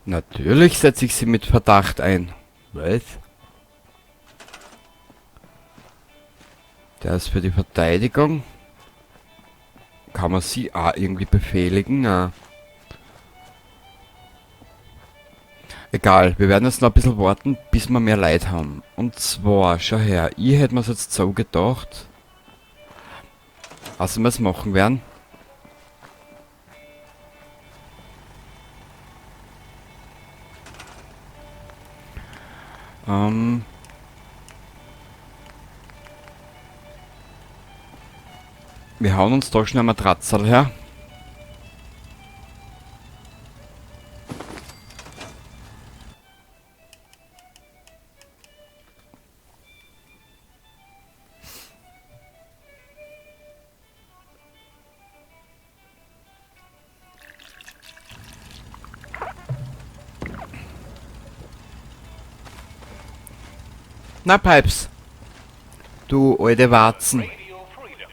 Natürlich setze ich sie mit Verdacht ein. Was? Der ist für die Verteidigung. Kann man sie auch irgendwie befehligen? Ja. Egal, wir werden jetzt noch ein bisschen warten, bis wir mehr Leute haben. Und zwar, schau her, ich hätte mir's jetzt so gedacht, was wir es machen werden. Wir hauen uns da schnell eine Matratze her. Na, Pipes. Du alte Warzen. Radio Freedom.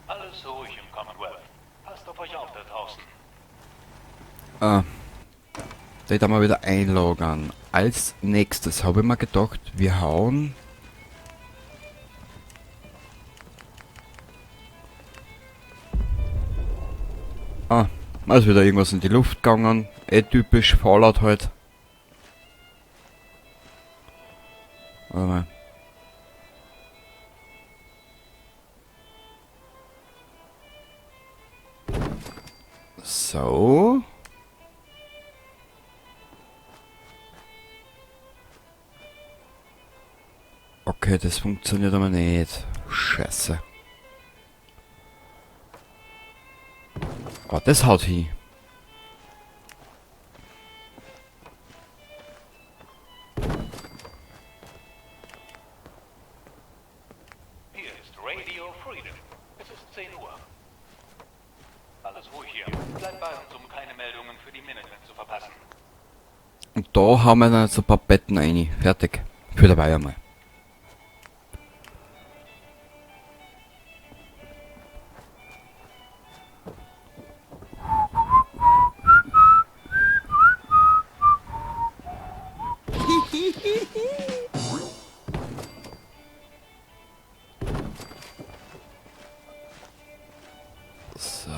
Alles ruhig im Commonwealth. Passt auf euch auf da draußen. Ah. Da hätte wir wieder einlagern. Als nächstes habe ich mir gedacht, wir hauen... Ah, da ist wieder irgendwas in die Luft gegangen. Eh typisch Fallout halt. Warte mal. So. Okay, das funktioniert aber nicht. Scheiße. Oh, das haut hin. Hier ist Radio Freedom. Es ist 10 Uhr. Alles ruhig hier. Bleibt bei uns, um keine Meldungen für die Minutemen zu verpassen. Und da haben wir dann jetzt ein paar Betten rein. Fertig. Für dabei einmal. So.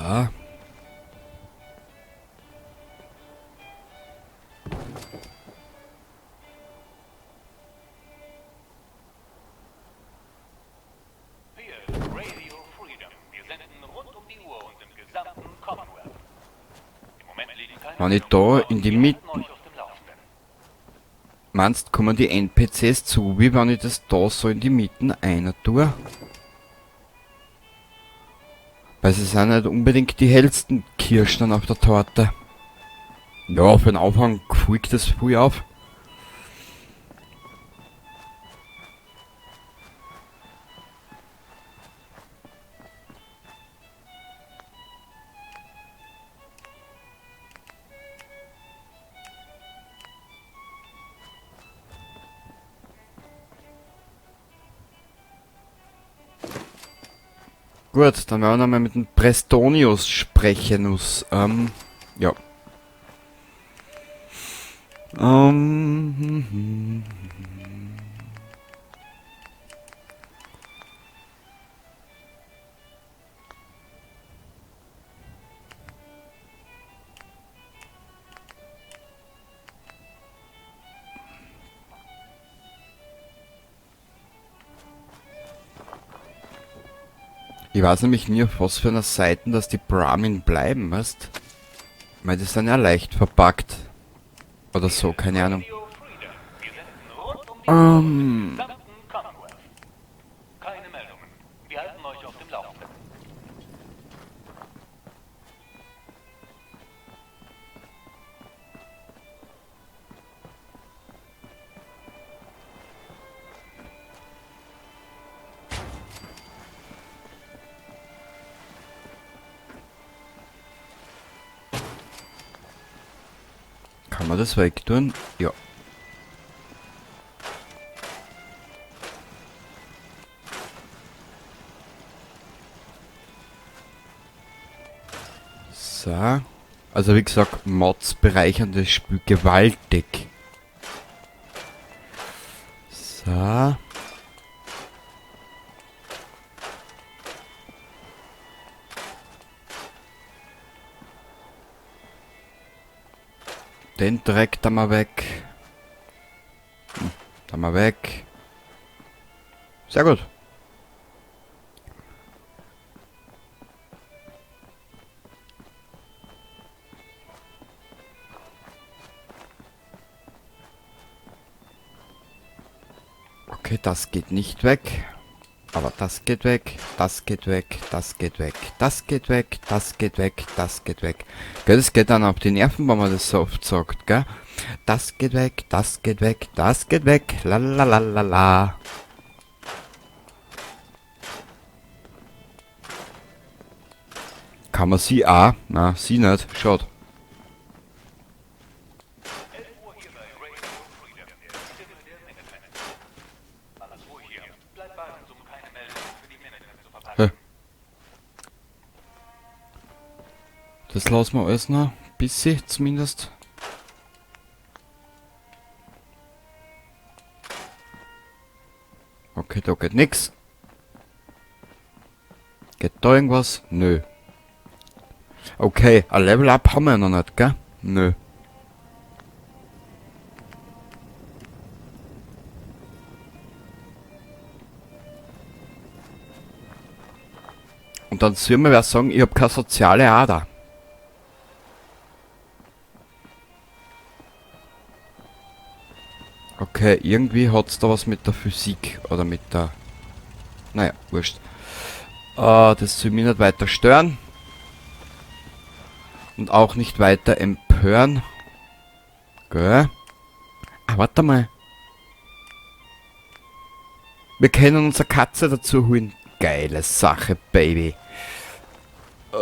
Hier ist Radio Freedom. Wir senden rund um die Uhr und im gesamten Commonwealth. Im Moment liegen keine Wenn ich da Meldungen vor. in die Wir Mitte halten euch auf dem Laufenden. Meinst, kommen die N P Cs zu, wie wenn ich das da so in die Mitten einer tue? Weil sie sind nicht unbedingt die hellsten Kirschen auf der Torte. Ja, für den Anfang fliegt das früh auf. Gut, dann werden wir nochmal mit dem Prestonius sprechen. Ja. Ich weiß nämlich nie, auf was für einer Seite, dass die Brahmin bleiben, weißt? Weil die sind ja leicht verpackt. Oder so, keine Ahnung. Kann man das wegtun? Ja. So. Also wie gesagt, Mods bereichern das Spiel gewaltig. So. Den Dreck da mal weg. Da mal weg. Sehr gut. Okay, das geht nicht weg. Aber das geht weg, das geht weg, das geht weg, das geht weg, das geht weg, das geht weg. Gell, das geht dann auf die Nerven, wenn man das so oft sagt, gell? Das geht weg, das geht weg, das geht weg, la la la la la. Kann man sie auch? Na, sie nicht. Schaut. Das lassen wir alles noch. Bisschen zumindest. Okay, da geht nix. Geht da irgendwas? Nö. Okay, ein Level Up haben wir ja noch nicht, gell? Nö. Und dann soll mir wer sagen, ich hab keine soziale Ader. Okay, irgendwie hat's da was mit der Physik oder mit der... Naja, wurscht. Das soll mich nicht weiter stören. Und auch nicht weiter empören. Gell? Ah, warte mal. Wir können unsere Katze dazu holen. Geile Sache, Baby. Ich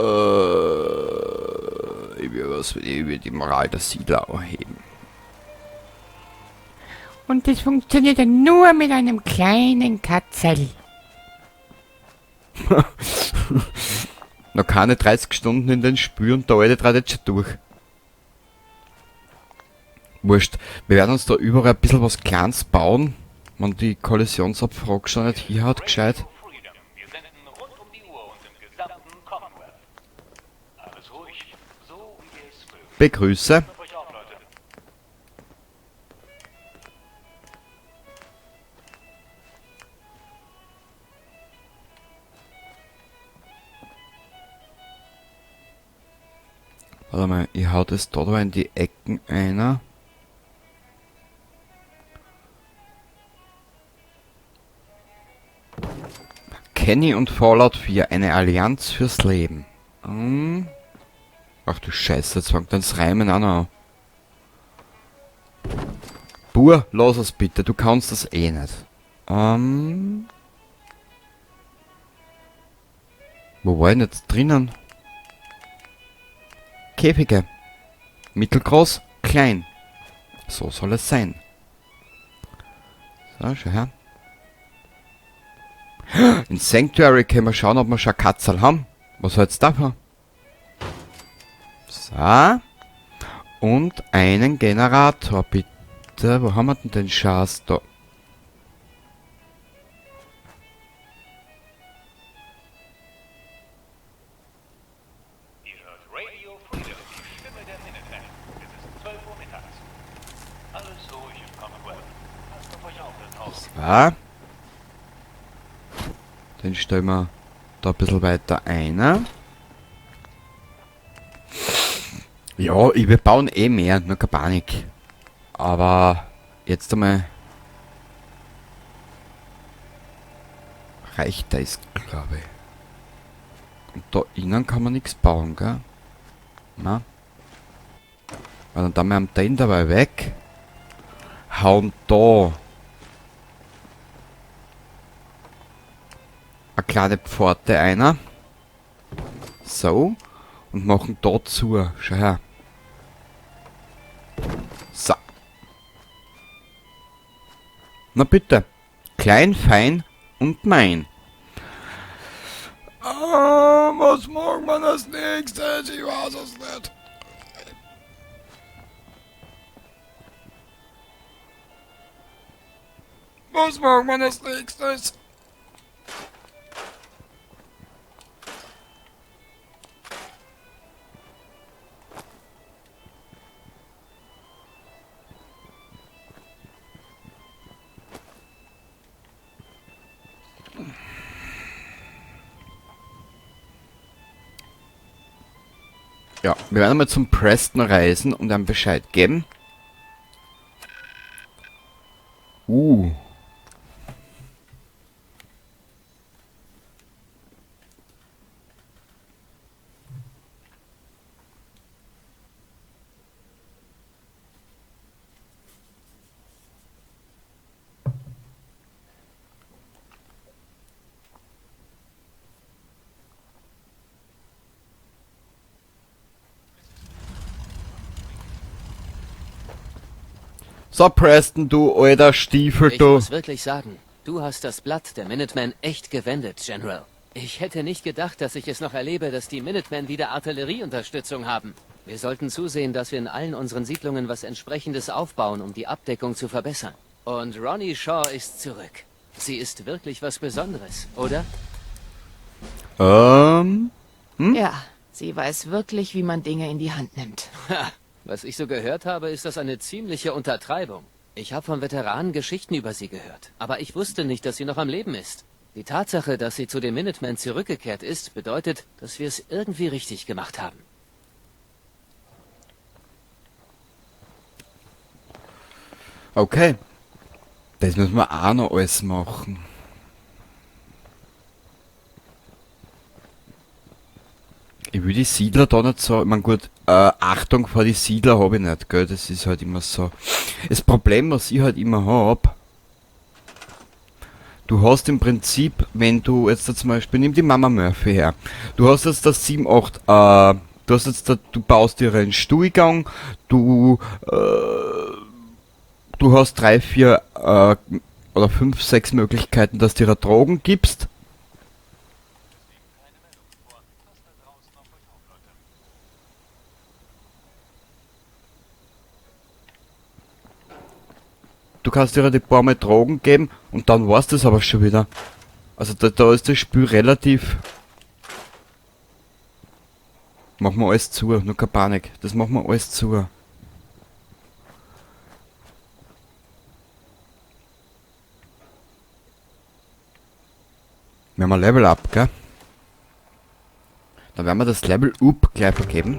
will was über die Moral der Siedler erheben. Und das funktioniert ja nur mit einem kleinen Katzel. Noch keine 30 Stunden in den Spiel und der alte dreht jetzt schon durch. Wurscht. Wir werden uns da überall ein bisschen was Kleines bauen. Wenn die Kollisionsabfrage schon nicht hier hat, gescheit. Wir senden rund um die Uhr und im gesamten Commonwealth. Alles ruhig, so wie ihr es mögt. Begrüße. Auf euch auf, Leute. Warte mal, ich hau das da in die Ecken einer. Kenny und Fallout 4, eine Allianz fürs Leben. Ach du Scheiße, jetzt fängt das Reimen auch noch an. Bur, lass es bitte, du kannst das eh nicht. Wo war ich denn jetzt drinnen? Käfige. Mittelgroß, klein. So soll es sein. So, schau her. In Sanctuary können wir schauen, ob wir schon Katzel haben. Was hältst du davon? So. Und einen Generator, bitte. Wo haben wir denn den Schatz da? Ihr hört Radio Freedom, die Stimme der Minutemen. Es ist 12 Uhr mittags. Alles ruhig im Commonwealth. Passt auf euch auf da draußen. So. Den stellen wir da ein bisschen weiter ein. Ja, wir bauen eh mehr, nur keine Panik. Aber jetzt einmal reicht das, glaube ich. Und da innen kann man nichts bauen, gell? Na? Weil dann wir am den dabei weg. Hauen da eine kleine Pforte einer. So. Und machen da zu. Schau her. So. Na bitte. Klein, fein und mein. Ah, was macht man als nächstes? Ich weiß es nicht. Was machen wir als nächstes? Ja, wir werden mal zum Preston reisen und einem Bescheid geben. So, Preston, du alter Stiefel, Ich du. muss wirklich sagen, du hast das Blatt der Minutemen echt gewendet, General. Ich hätte nicht gedacht, dass ich es noch erlebe, dass die Minutemen wieder Artillerieunterstützung haben. Wir sollten zusehen, dass wir in allen unseren Siedlungen was Entsprechendes aufbauen, um die Abdeckung zu verbessern. Und Ronnie Shaw ist zurück. Sie ist wirklich was Besonderes, oder? Hm? Ja, sie weiß wirklich, wie man Dinge in die Hand nimmt. Ha, was ich so gehört habe, ist das eine ziemliche Untertreibung. Ich habe von Veteranen Geschichten über sie gehört, aber ich wusste nicht, dass sie noch am Leben ist. Die Tatsache, dass sie zu den Minutemen zurückgekehrt ist, bedeutet, dass wir es irgendwie richtig gemacht haben. Okay. Das müssen wir auch noch alles machen. Ich will die Siedler da nicht so, ich mein gut, Achtung vor die Siedler hab ich nicht, gell, das ist halt immer so. Das Problem, was ich halt immer hab, du hast im Prinzip, wenn du jetzt da zum Beispiel, nimm die Mama Murphy her, du hast jetzt das 7, 8, du hast jetzt da, du baust dir einen Stuhlgang, du hast 3, 4 oder 5, 6 Möglichkeiten, dass du dir Drogen gibst. Du kannst dir die paar Mal Drogen geben und dann war's das aber schon wieder. Also da ist das Spiel relativ... Machen wir alles zu, nur keine Panik. Das machen wir alles zu. Wir haben ein Level Up, gell? Dann werden wir das Level Up gleich vergeben.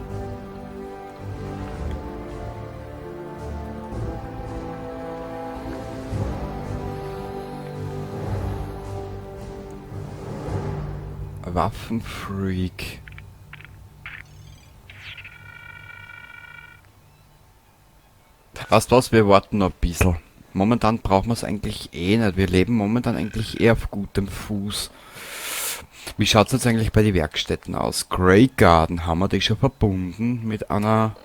Waffenfreak. Weißt du was, wir warten noch ein bisschen. Momentan brauchen wir's eigentlich eh nicht. Wir leben momentan eigentlich eher auf gutem Fuß. Wie schaut's jetzt eigentlich bei den Werkstätten aus? Grey Garden, haben wir die schon verbunden mit einer...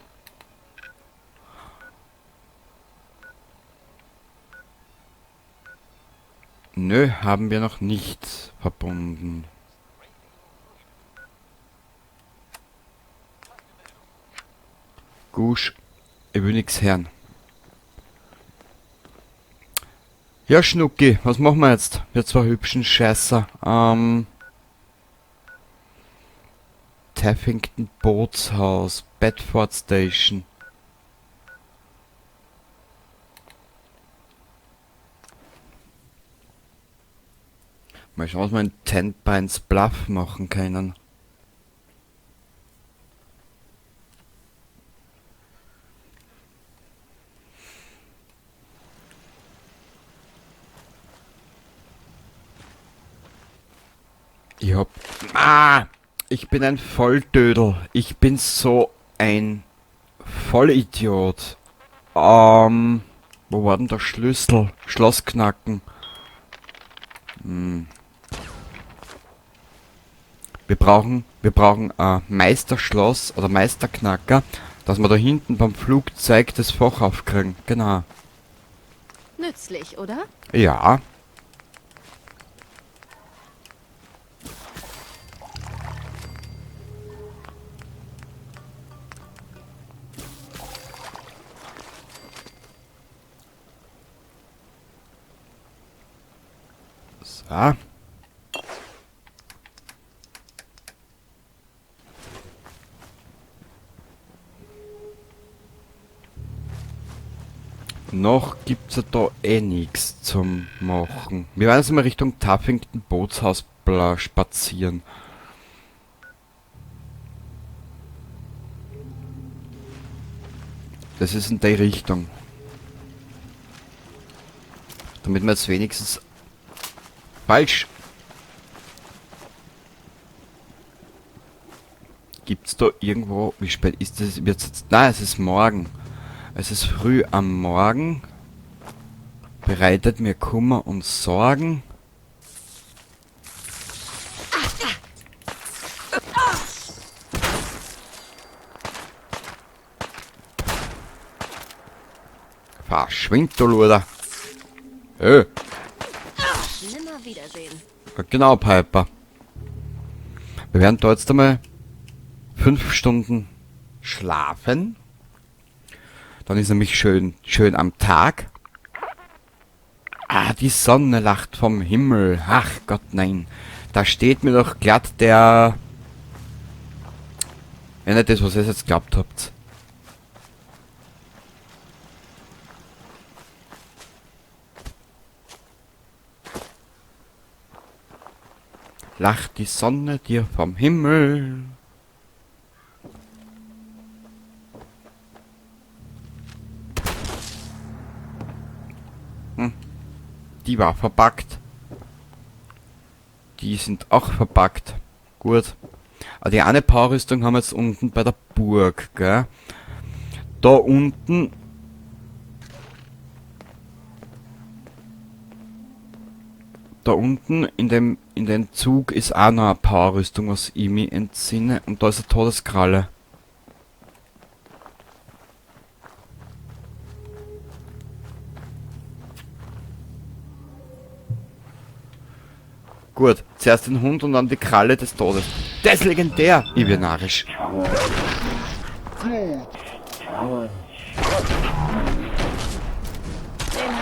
Nö, haben wir noch nicht verbunden. Gusch, ich will nix hören. Ja, Schnucki, was machen wir jetzt? Wir zwei hübschen Scheißer. Taffington Bootshaus, Bedford Station. Mal schauen, was wir in Ten Pines Bluff machen können. Ich hab... Ah! Ich bin ein Volldödel. Ich bin so ein Vollidiot. Wo war denn der Schlüssel? Schloss knacken. Wir brauchen ein Meisterschloss oder Meisterknacker, dass wir da hinten beim Flugzeug das Fach aufkriegen. Genau. Nützlich, oder? Ja. Da. Noch gibt's ja da eh nix zum Machen. Wir werden jetzt mal Richtung Taffington Bootshaus spazieren. Das ist in die Richtung. Damit wir jetzt wenigstens falsch. Gibt's da irgendwo... Wie spät ist das? Wird's jetzt, nein, es ist morgen. Es ist früh am Morgen. Bereitet mir Kummer und Sorgen. Verschwind, du Luder. Hey. Nimmer wiedersehen. Genau, Piper. Wir werden da jetzt einmal 5 Stunden schlafen. Dann ist nämlich schön, schön am Tag. Ah, die Sonne lacht vom Himmel. Ach Gott, nein. Da steht mir doch glatt der... Ja, nicht das, was ihr jetzt geglaubt habt. Lacht die Sonne dir vom Himmel. Die war verpackt. Die sind auch verpackt. Gut. Aber die eine Powerrüstung haben wir jetzt unten bei der Burg, gell? Da unten... Da unten in dem Zug ist auch noch eine Powerrüstung, was ich mich entsinne. Und da ist eine Todeskralle. Gut, zuerst den Hund und dann die Kralle des Todes. Der ist legendär! Ich bin narrisch. Dem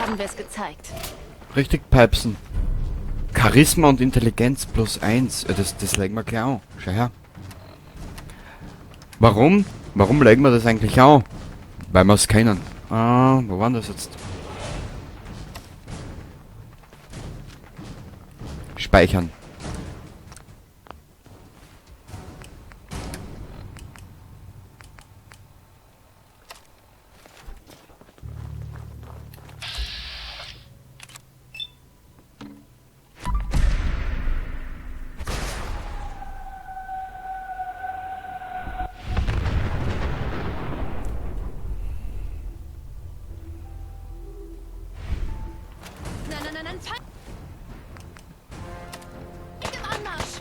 haben wir es gezeigt. Richtig peipsen. Charisma und Intelligenz plus 1. Ja, das legen wir gleich an. Schau her. Warum? Warum legen wir das eigentlich an? Weil wir es kennen. Ah, wo war denn das jetzt? Speichern. Nein, nein, nein, nein, Feind! Im Anmarsch!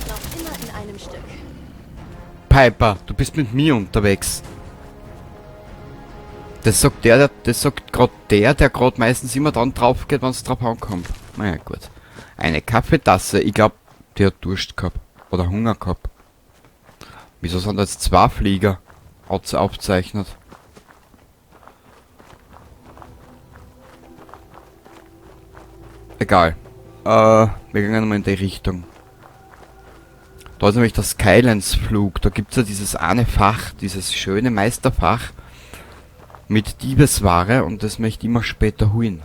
Noch immer in einem Stück. Piper, du bist mit mir unterwegs. Das sagt der, das sagt grad der, der grad meistens immer dann drauf geht, wenn's drauf ankommt. Naja, gut. Eine Kaffeetasse, ich glaub, die hat Durst gehabt. Oder Hunger gehabt. Wieso sind da jetzt 2 Flieger aufzeichnet? Egal. Wir gehen mal in die Richtung. Da ist nämlich der Skylands-Flug. Da gibt's ja dieses eine Fach, dieses schöne Meisterfach mit Diebesware und das möchte ich immer später holen.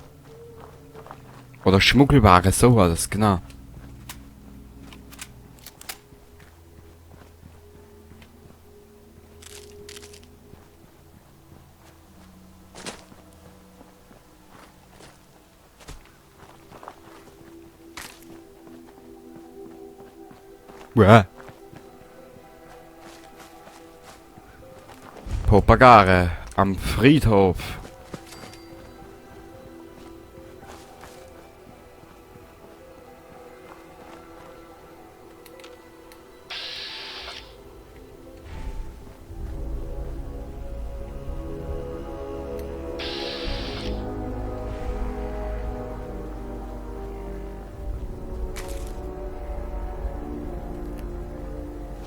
Oder Schmuggelware, so war das, genau. Uah. Propagare am Friedhof.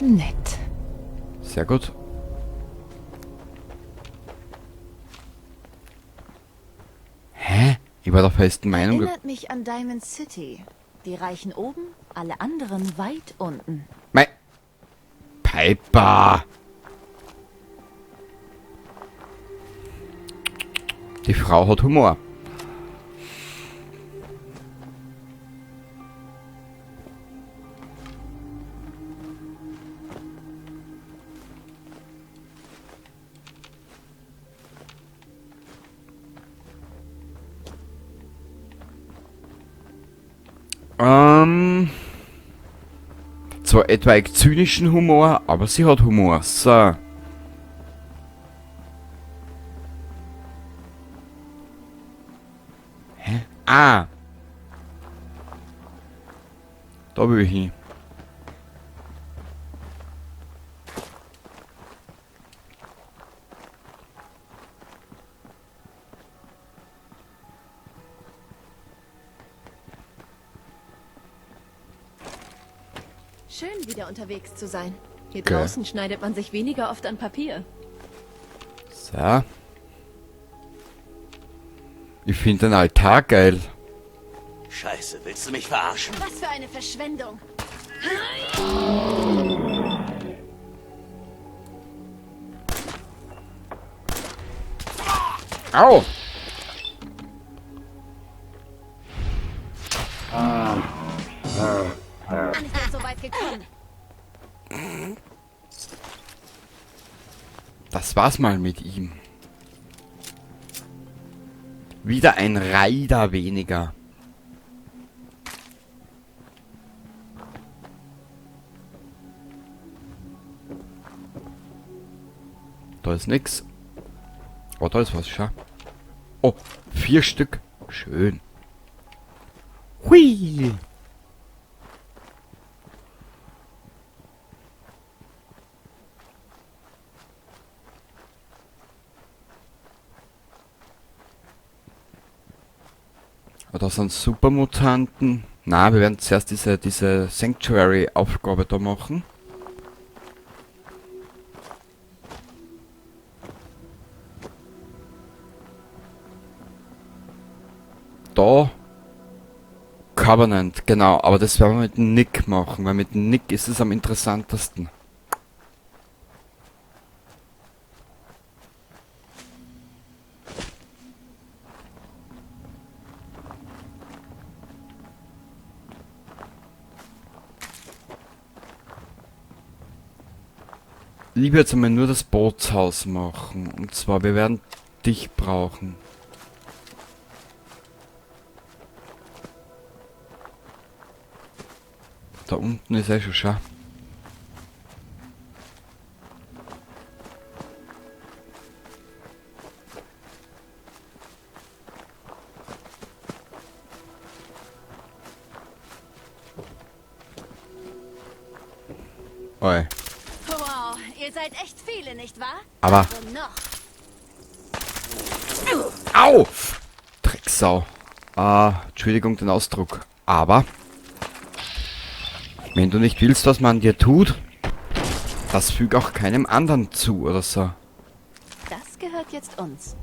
Nett. Sehr gut. Ich war der festen Meinung, Erinnert mich an Diamond City. Die Reichen oben, alle anderen weit unten. Mei. Piper! Die Frau hat Humor. Zwar etwaig zynischen Humor, aber sie hat Humor. So. Hä? Ah. Da will ich hin. Schön, wieder unterwegs zu sein. Hier Okay. draußen schneidet man sich weniger oft an Papier. So. Ich finde den Altar geil. Scheiße, willst du mich verarschen? Was für eine Verschwendung. Au! Nicht erst so weit gekommen. Das war's mal mit ihm. Wieder ein Rider weniger. Da ist nix. Oh, da ist was, schau. Oh, 4 Stück. Schön. Hui! Oh, da sind Supermutanten. Na, wir werden zuerst diese Sanctuary-Aufgabe da machen. Da. Covenant, genau. Aber das werden wir mit Nick machen, weil mit Nick ist es am interessantesten. Lieber jetzt einmal nur das Bootshaus machen. Und zwar, wir werden dich brauchen. Da unten ist er schon, schau. Oi. Wow, ihr seid echt viele, nicht wahr? Aber Also noch. Au! Drecksau. Ah, Entschuldigung den Ausdruck. Aber wenn du nicht willst, was man dir tut, das füg auch keinem anderen zu oder so. Das gehört jetzt uns.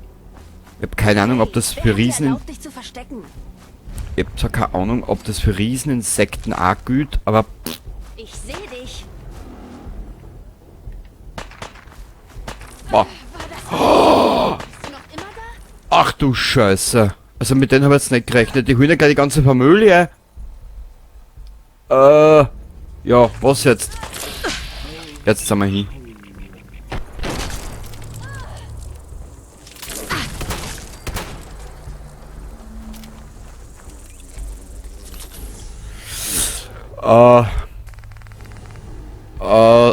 Ich hab keine Ahnung, ob das Hey, für wer hat dir Riesen erlaubt, dich zu verstecken? Ich hab zwar keine Ahnung, ob das für Rieseninsekten auch gilt, aber pff. Ich seh dich. Boah. War das Bist du noch immer da? Ach du Scheiße. Also mit denen hab ich jetzt nicht gerechnet. Die holen ja gleich die ganze Familie. Ja, was jetzt? Jetzt sind wir hin.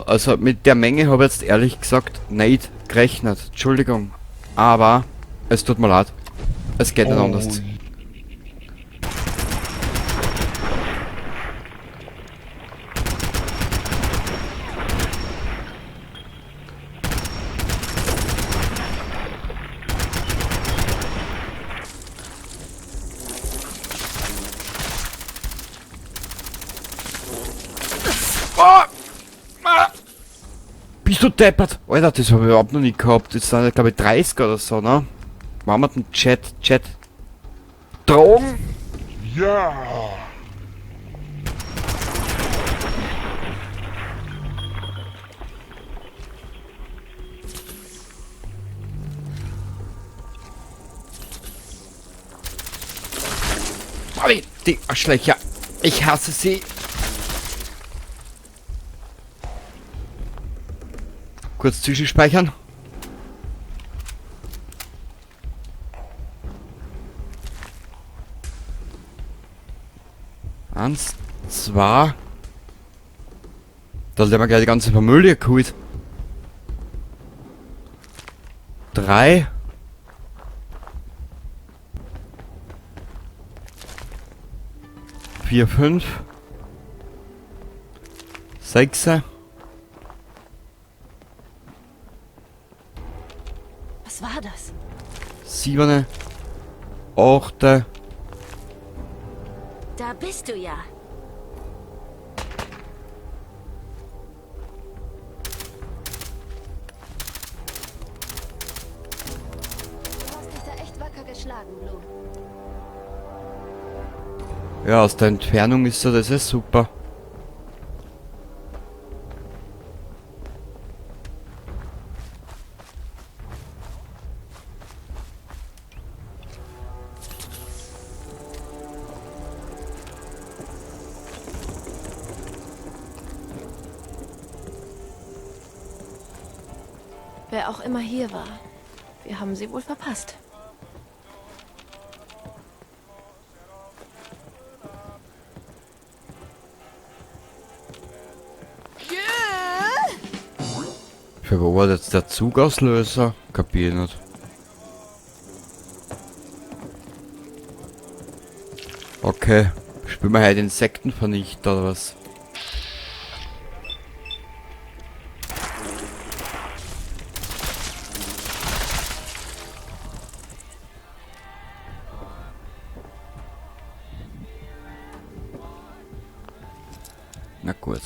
Also mit der Menge hab ich jetzt ehrlich gesagt nicht gerechnet. Entschuldigung. Aber es tut mir leid. Es geht nicht anders. Oh! Ah! Bist du deppert? Alter, das hab ich überhaupt noch nie gehabt. Jetzt sind, glaub ich, 30 oder so, ne? Machen wir den Chat, Chat. Drogen? Ja! Die Arschlöcher. Ich hasse sie. Kurz zwischenspeichern. Eins, zwei. Da hat mir gleich die ganze Familie geholt. 3. 4, 5. 6. Was war das? 7. 8. Da bist du ja. Du hast dich da echt wacker geschlagen, Blue. Ja, aus der Entfernung ist so, das ist super. Wer auch immer hier war, wir haben sie wohl verpasst. Für wo war jetzt der Zugauslöser? Kapier ich nicht. Okay. Spielen wir heute Insektenvernichter oder was? Na gut.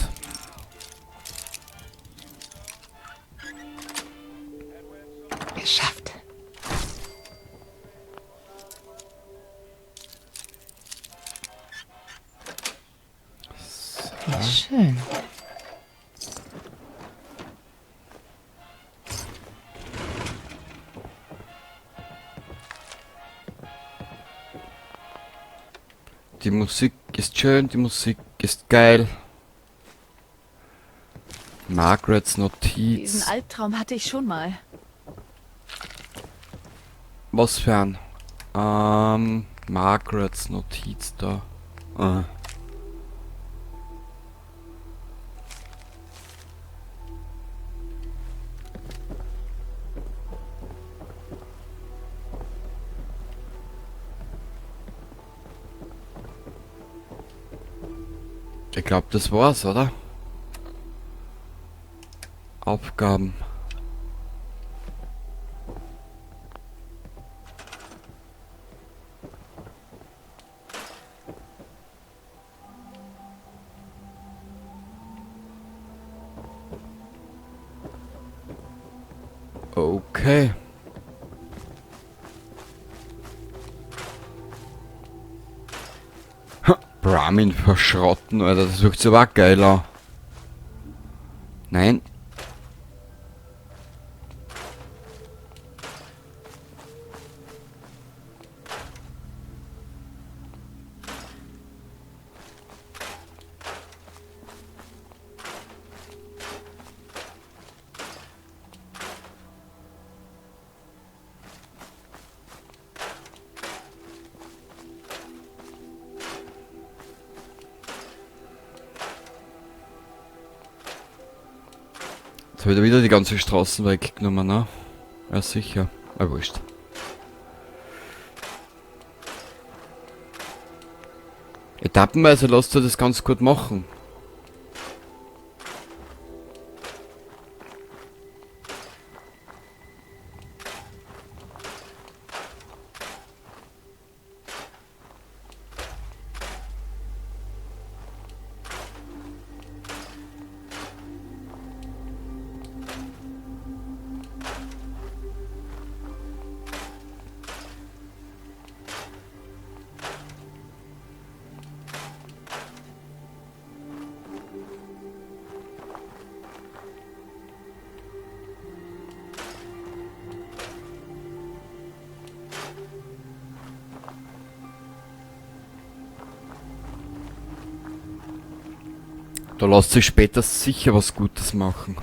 Geschafft. Wie schön. Die Musik ist schön, die Musik ist geil. Margarets Notiz. Diesen Albtraum hatte ich schon mal. Was für ein? Margarets Notiz da. Ich glaub, das war's, oder? Aufgaben. Okay. Ha, Brahmin verschrotten, Alter, das wirkt so auch geil an. Nein. Jetzt hab ich da wieder die ganze Straßen weggenommen, ne? Ja, sicher. Na, wurscht. Etappenweise lässt du das ganz gut machen. Da lässt sich später sicher was Gutes machen.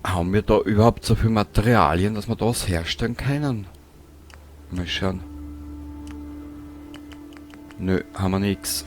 Haben wir da überhaupt so viel Materialien, dass wir da was herstellen können? Mal schauen. Nö, haben wir nix.